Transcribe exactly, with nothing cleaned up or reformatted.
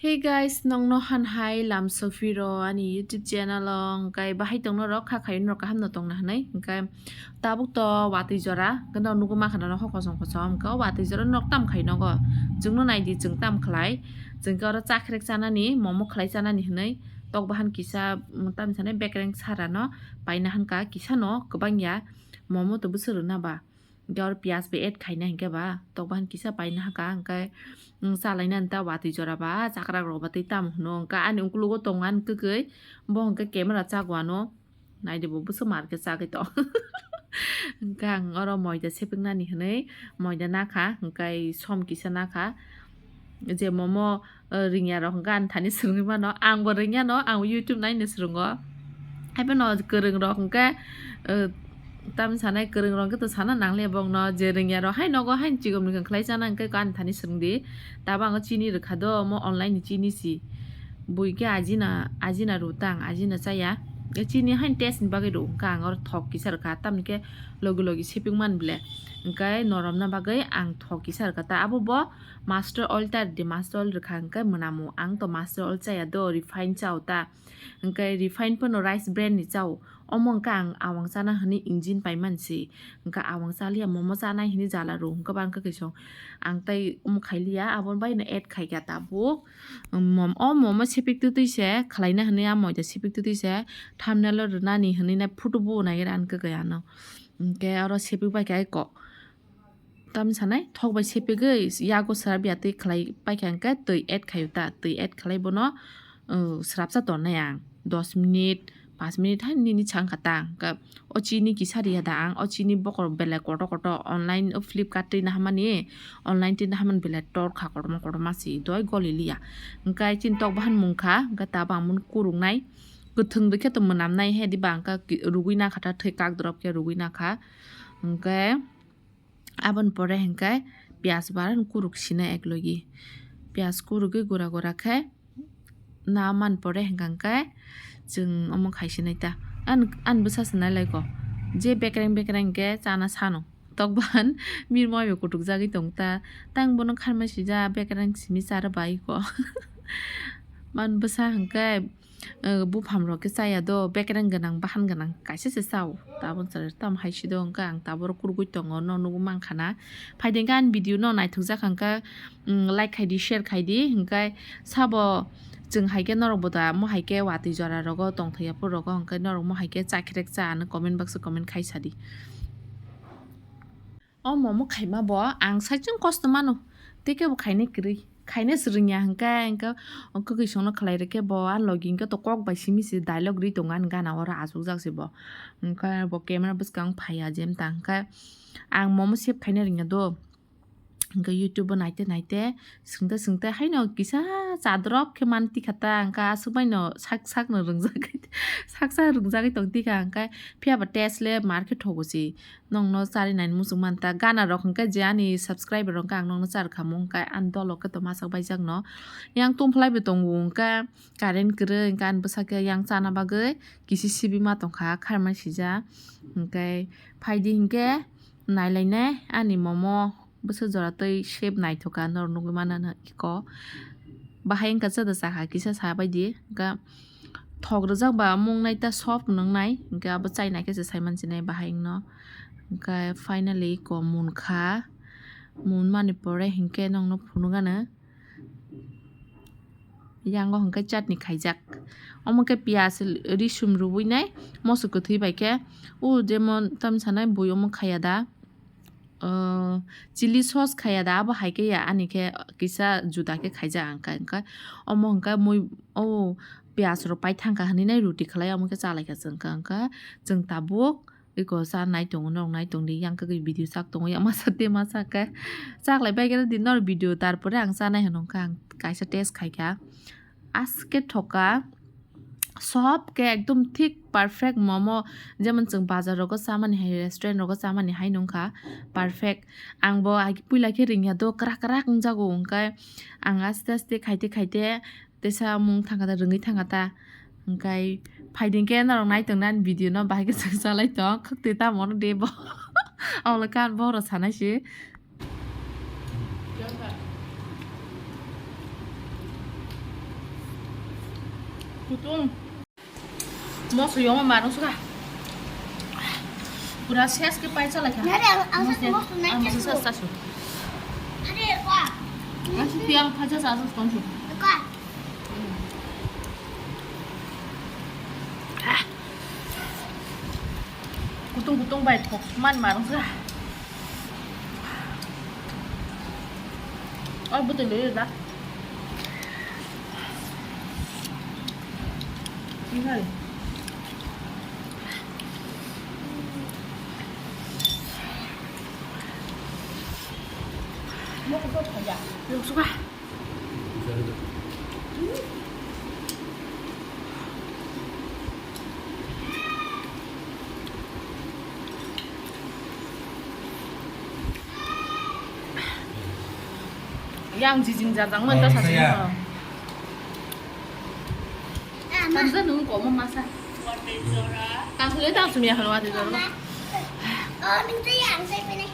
Hey guys, nokno han hai lam sophiro ani YouTube channel o, hwnkhe bahai tongno rok kha khayo norok kaham no tongna hwnwi, hwnkhe tabuk to watwi jora, hwnkhe no nugwi mankha norok hok kosom kosom, hwnkhe o watwi jora norok tam khai nogo, chwngno naidi chwng tam khlai, chwngkhe oro chakhrek chanani, momo khlai chanani hwnwi tok bahan kisa, mm, tamni sanai bekereng sarano paina hankha, kisano kwbangya momo to bwswk rwna ba. Hwnkhe oro piyaj bai add khaina hinkhe ba tok bahan kisa paina hakha, hwnkhe, mm, chalaina nta watwi jora ba chakrak rok ba tei tamo hwno, hwnkhe ani ukologo tongo ani kwkwi, bo hwnkhe camera chago ano, naidi bo bwswk mar khe chagwi tong. Hwnkhe ang oro moida sepiknani hwnwi moida nakha, hwnkhe som kisa nakha, je momo, eh, ringya rok hwnkhe ani thani swrwngwi mano. Ang bo ringya no, ang bo YouTube naino swrwngo. Haiphano kwrwng rok hwnkhe, eh, tamni sanai kwrwng rok hwnkhe to sana nangliya bokno, je ringya rok hai nogo haino chigomni khlai chana hwnkhe ani thani swrwngdi. Tabuk ang chini rwkha do, omo online ni chini si. Bui khe ajina, ajina rw tang, ajina chaya. Chini haino test ni bagwi rw, hwnkhe ang oro thok kisa rwkha, tamni khe logi logi sepik man bile. Hwnkhe noromna bagwi ang thok kisa rwkha ta, abo bo Master oil ta rwdi, master oil rwkha hwnkhe mwnamu. Ang to master oil chaya do, refine chao ta. Hwnkhe refine phano rice brand ni chao. Omo hwnkhe ang awang chana hwnwi engine paimani se. Hwnkhe awang chaliya momo chanai hwnwi jala rw hwnkhe ba hwnkhe kaisong. Ang tai omo khailiya, abo baino add khaikha tabuk. Mom-, o momo sepik twtwi se khlaina hwnwi, a moida sepik twtwi se thumbnail o rwnani hwnwi nai photo bo naigra hwnkhe kaya ano. Hwnkhe oro sepik bai kha eko. Tamni sanai thok bai sepegwi yago srap ya twi khlai paikha hwnkhe twi add khaio ta, twi add khlai bono, uh, srapsa tongnai ang dos minute, paanch minute hai nini chang kha ta. Hwnkhe o chini kisa riya da ang, o chini bokol belai kotor kotor online o Flipkart twi nahamani, online twi nahamani belai tor kha kotorma kotorma si doi goli liya. Hwnkhe chini tok bahan mung kha, hwnkhe tabuk ang bono kuruknai, kwthwng rwkhe to mwnamnai he diba hwnkhe rugwi nakha ta, thwi kak drop khe rugwi nakha. Hwnkhe aboni pore hwnkhe piyaj bo aroni kuruk sinai eklogi. Piyaj kurugwi gura gura khe na man pore hwnkha hwnkhe chwng omo khai sinai ta. An, an bwsa se nai lai ko. Je bekereng bekereng hwnkhe chana sano. Tok bahan mirmoi bai kutuk jagwi tong ta. Tang bono kharmai sija bekereng simi chara bai ko. Man bwsa hwnkhe, eh, bupham rok khe chaya do, bekereng gwnang, bahan gwnang kaisa se chao. Tabuk chwrai tamo hai si do, hwnkhe ang tabuk oro kurugwi tongo, no nugwi mankha na. Phaidi hwnkhe ani video no naithok jak hwnkhe, mm, like khai di, share khai di, hwnkhe sabo chwng hai khe norok bo da mo hai khe watwi jora rogo tongthok ya phuru rogo, hwnkhe norok mo hai khe chakherek cha ano comment box o comment khai sa di. O momo khaima bo ang saichung kosto mano, tei khe bo khainai kwrwi, khaina swrwngya hwnkhe, hwnkhe kwkwi songno khlai rwkhe bo a logi hwnkhe to kok bai simi se dialogue rwi tongo ani gana oro achukjak se bo, hwnkhe bo camera bwskang phaiya jemta hwnkhe ang momo save khaina rwngya do, hwnkhe YouTube o naite naite swngte swngte haino kisa chadrop khe man tikha ta, hwnkhe aswk baino sak sakno rwngjagwi, sak sak rwngjagwi tong tikha, hwnkhe phiya ba taste le mar khe thogo se. Nokno charwi nai muchung man ta. Gana rok hwnkhe je ani subscriber rok hwnkhe ang nokno charwkha mung hwnkhe ani dolo khe to masa baijak no. Yang tungphlai bo tongo hwnkhe current kwrwi hwnkhe ani bwsa khe yang chana bagwi kisi sibi ma tongkha kharmai sija. Hwnkhe phaidi hwnkhe nailainai ani momo bwswk jora twi shape naithok kha norok nugwi mano iko. Bahai wngkha chwda chakha kisa sa baidi hwnkhe. Thok rwjak ba mung nai ta soft nwngnai, hwnkhe abo chainai khe se saiman sinai bahai wngno. Hwnkhe finally ko munkha, munmani pore hwnkhe nokno phunukgano. Yango hwnkhe chutney khaijak. Omo khe piyaj risum rwui nai, moso kwthwi bai khe. O jemon tamni sanai bui omo khaiya da. O chili sauce khaiya da, abo hai khe ya, ani khe kisa juda khe khaijak ang kha, hwnkhe omo hwnkhe mui o piyaj rok pai thangkha hinwi nai ruti khlai, omo khe chalaikha chwng kha, hwnkhe chwng tabuk eko cha nai tongo, norok nai tongdi, yang khe video chak tongo, yang masa tei masa khe chaklai bai khe di norok video, tarpore ang chanai hwnwi kha, ang kaisa taste khaikha, aske thoka. Sob khe ekdom thik perfect momo, jemon chwng bazar rogo chamani hai, restaurant rogo chamani hai nungkha, perfect. Ang bo puila khe ringya do kwrak kwrak wngjago, hwnkhe ang aste aste khaite khaite teisa mung thangkha ta, rwngwi thangkha ta, hwnkhe phaiding khe norok nai tongna ani video no, bahai khe chwng chalai tong khwktwi tamo de bo. Abo le kan bohrok sanai se. Kutung. Moso yoma marung suka. Pura ses ke paisa lagi. Nari, ang, ang Moso, moso ang naik moso ses ses lu. Sasu. Nari, apa? Ang si tiang paisa sasu tong su. Apa? Ah. Kutung kutung bai thok man marung suka. Oh, betul ya, dah. Ini kali. Mau ke sana ya? Belum suka. Yang jijing jajang man ta sa. Tamsa nung komo masa. Tang sule tang sumi ya halwa de jora. Oh, minta yang saya pilih.